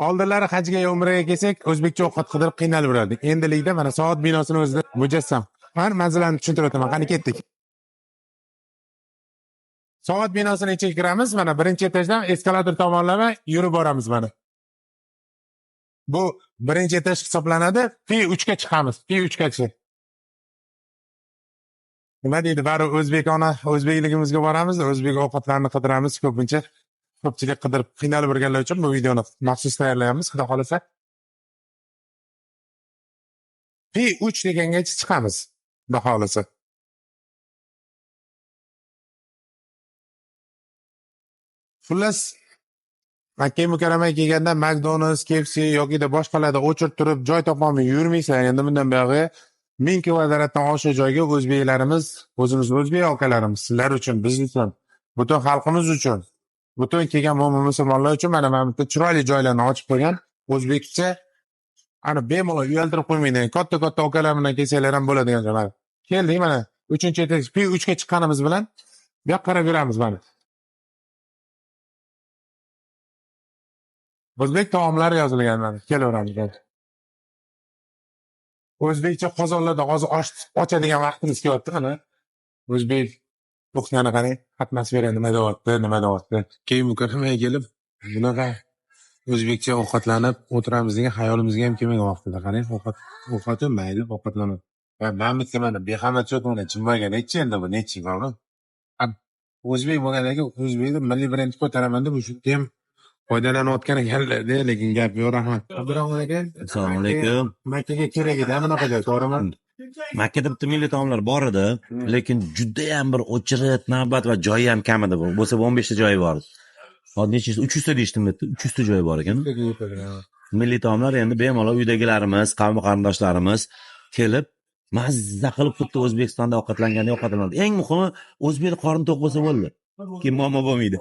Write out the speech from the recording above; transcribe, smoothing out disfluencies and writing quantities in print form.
Oldinlari hajga yo umraga kelsak, o'zbekcha ovqat qidirib qiynalib yurardik. Endilikda mana soat binosini o'zida mujassam. Mana manzilani tushuntirib o'taman. Qani ketdik. Soat binosini ichiga kiramiz. Mana birinchi etajdan eskalator tomonlama yurib boramiz mana. Bu birinchi etaj hisoblanadi. P3 ga chiqamiz. P3 gacha. Nima deydi, bari o'zbekona, o'zbekligimizga boramiz, o'zbek ovqatlarini qidiramiz ko'pincha. Ko'pchilik qidirib qiynalib yurganlar uchun bu videoni maxsus tayyorlayapmiz, xudo xolasa. P3 degangacha chiqamiz, xudo xolasa. Xullas, Makka Mukarramaga kelganda McDonald's, KFC yoki boshqalarda o'chirib turib joy topolmay yurmaysizlar. Endi bundan buyog'i 1000 kvadratdan oshiq joyga o'zbeklarimiz, o'zimiz o'zbek akalarimiz sizlar uchun, biz uchun, butun xalqimiz uchun, butun kelgan mo'min musulmonlar uchun mana bu yerda chiroyli joylarni ochib qo'ygan, o'zbekcha ana bemalol uyaltirib qo'ymaydigan katta-katta akalar bilan kelsanglar ham bo'ladigan joy. Mana keldik, mana 3-etaj P3 ga chiqqanimiz bilan bu yoqqa qarab yuramiz mana. O'zbek taomlari yozilgan mana. Kelaveramiz. O'zbekcha qozonlarda hozir osh ochadigan vaqtimiz kelyapti mana. O'zbek kuxnyani qarang, atmosfera nima deyapti, nima deyapti. Keyin Mukarramaga kelib bunaqa o'zbekcha ovqatlanib o'tiramiz degan xayolimizga ham kelmagan vaqtida. Qarang, ovqati mayli ovqatlanib. Va mana bu mana behamat mana Chimboyga nechi endi bu nechi bormi? O'zbek bo'lgandan keyin o'zbekni milliy brendni ko'taraman deb o'sha ham foydalanayotgan ekanlar, lekin gap yo'q, rahmat. Abdurahmon aka. Assalomu alaykum. Makkaga kerak edi bunaqa joy, to'g'rimi? Makkada bitta milliy taomlar bor edi, lekin juda ham bir o'chirit, navbat va joyi ham kam edi. Bo'lsa 15 ta joyi bor edi. Hozir nechta? 300 ta deyishdim debdi. 300 ta joyi bor ekan. Milliy taomlar endi bemalol uydagilarimiz, qavm qarindoshlarimiz kelib mazza qilib xuddi O'zbekistonda ovqatlangandek ovqatlanadi. Eng muhimi o'zbek qorni to'q bo'lsa bo'ldi. Keyin muammo bo'lmaydi.